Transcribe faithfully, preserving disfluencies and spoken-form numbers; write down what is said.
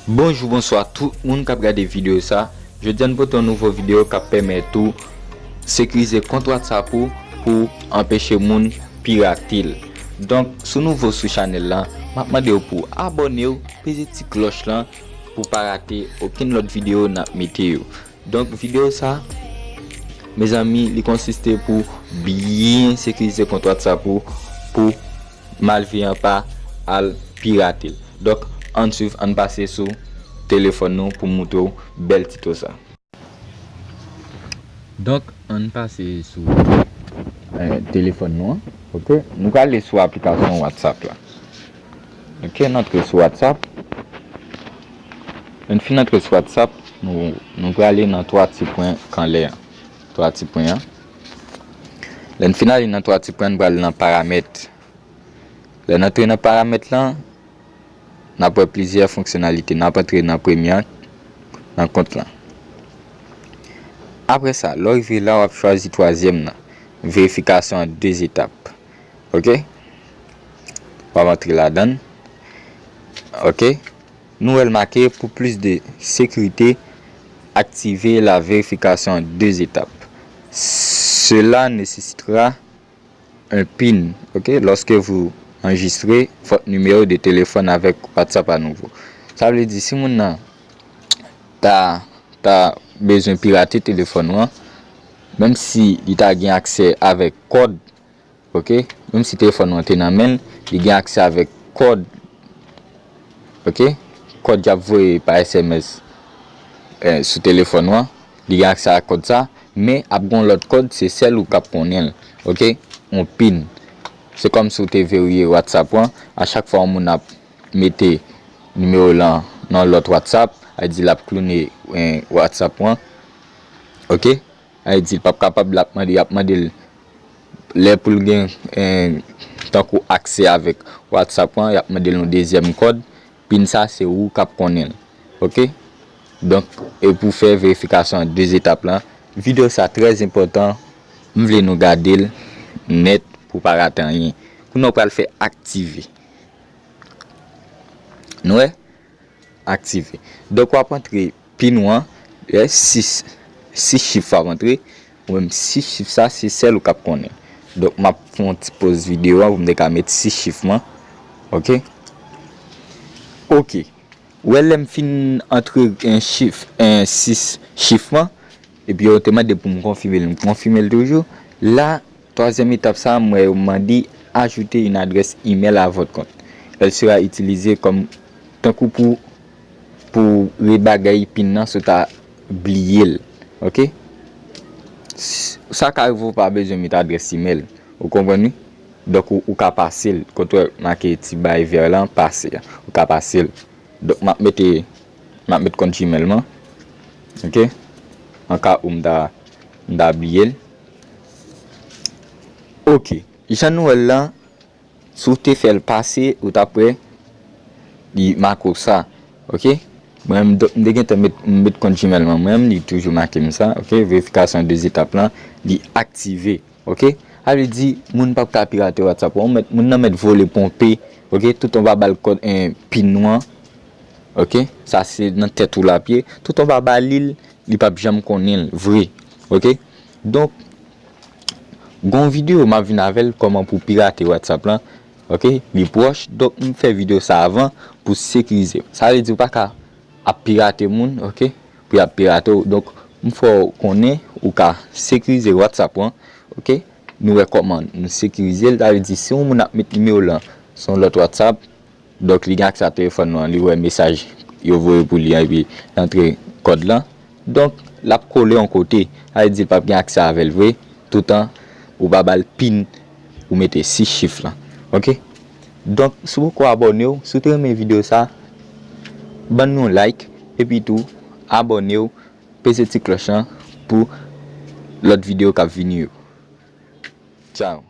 Bonjou, bonswa tout moun k ap gade videyo sa. Jodi a n pote yon nouvo videyo k ap pèmèt ou sekirize kont WhatsApp ou pou anpeche moun pirate l. Donk, si w nouvo sou chanèl la, m ap mande w pou abòne w, peze ti klòch lan pou pa rate okenn lòt videyo n ap mete yo. Donk, videyo sa, mezanmi, li konsiste pou byen sekirize kont WhatsApp ou pou malveyan pa al pirate l. Donk, ann swiv, ann pase sou telefòn nou pou m moutre w bèl tito sa. Donk, ann pase sou, eh, telefòn nou an. Ok? Nou prale sou aplikasyon WhatsApp la. Ok, n antre sou WhatsApp. Lè n fin antre sou WhatsApp, nou, nou prale nan twa ti pwen k anlè an. Twa ti pwen an. Lè n fin ale nan twa ti pwen, n prale nan paramèt. Lè n antre nan paramèt lan, n ap wè plizyè fonksyonalite. N ap antre nan premye an, nan kont lan. Apre sa, lè w rive la, w ap chwazi twazyèm nan, verifikasyon an de etap. Ok? W ap antre ladan l. Ok? Nou wè l make, pour plus de sécurité, activez la vérification deux étapes. Cela nécessitera un PIN, ok, lorsque vous enregistrez votre numéro de téléphone avec WhatsApp à nouveau. Sa vle di, si moun nan ta, ta bezwen pirate telefòn ou an, menm si li ta gen aksè avèk kòd, ok, menm si telefòn ou an te nan men l, li gen aksè avèk kòd, ok, kòd y ap voye pa S M S, eh, sou telefòn ou an, li gen aksè a kòd sa, men ap gen yon lòt kòd, se sèl ou k ap konnen l, ok, yon PIN. Se kòmsi w te verifye WhatsApp ou an, a chak fwa yon moun ap mete nimewo lan nan lòt WhatsApp, a di l ap klone, eh, WhatsApp ou an, ok, a di l p ap kapab, l ap mande, y ap mande l lè pou l gen, eh, tankou aksè avèk WhatsApp lan, y ap mande l yon dezyèm kòd. PIN sa, se ou k ap konnen l. Ok? Donk, e pou fè verifikasyon an de etap lan, videyo sa trè enpòtan. M vle nou gade l nèt pou pa rate anyen. Kounye a w pral fè aktive. Nou wè? Aktive. Donk, w ap antre PIN ou an, lè sis, sis chif w ap antre, ou menm sis chif sa, se sèl ou k ap konnen. Donk, m ap fè yon ti poz videyo an pou m te ka met sis chif mwen. Ok? Ok. Ou wè lè m fin antre en chif, en sis chif mwen, epi yo te mande pou m konfime l, m konfime l toujou. La, twazyèm etap sa, m wè yo mande ajouter une adresse email à votre compte. Elle sera utilisée comme, tankou pou, pou rebagay PIN nan si w ta bliye l. Ok? S-, sa ka rive w pa bezwen met adrès imèl. Ou konprann wi? Donk, ou, ou ka pase l. Kote w make ti bagay vè lan, pase a. Ou ka pase l. Donk, m ap mete, m ap met kont Gmail mwen. Ok? An ka ou m ta, m ta bliye l. Ok. Jan nou wè l lan, si w te fè l pase, ou t ap wè li make w sa. Ok? Mwen, m do-, m te gentan met, m met kont Gmail mwen. Mwen, li toujou make m sa. Ok? Verifikasyon de etap lan, li aktive. Ok? Sa vle di, moun p ap ka pirate WhatsApp ou. Ou mèt, moun nan mèt vole ponpe. Ok? Toutan w pa ba l kòd, en, PIN ou an. Ok? Sa se nan tèt ou l ap ye. Toutan w pa ba li l, li p ap janm konnen l vre. Ok? Donk, gon videyo m ap vin avè l kòman pou pirate WhatsApp lan. Ok? Li pwòch. Donk, m fè videyo sa avan pou sekirize. Sa vle di ou pa ka ap pirate moun, ok? Pou y ap pirate w. Donk, m fè w konnen ou ka sekirize WhatsApp ou an, ok? Nou wè kòman nou sekirize l. Sa vle di, si yon moun ap met nimewo lan sou yon lòt WhatsApp, donk, li gen aksè a telefòn nou an, li wè mesaj yo voye pou li an, epi l antre kòd lan. Donk, l ap kole yon kote. Sa vle di, l p ap gen aksè avè l vre, toutan ou pa ba l PIN ou mete sis chif lan. Ok? Donk, si w poko abòne w, si w te renmen videyo sa, ban nou yon like, epi tou, abòne w, peze ti klòch lan pou lòt videyo k ap vini yo. Tchao.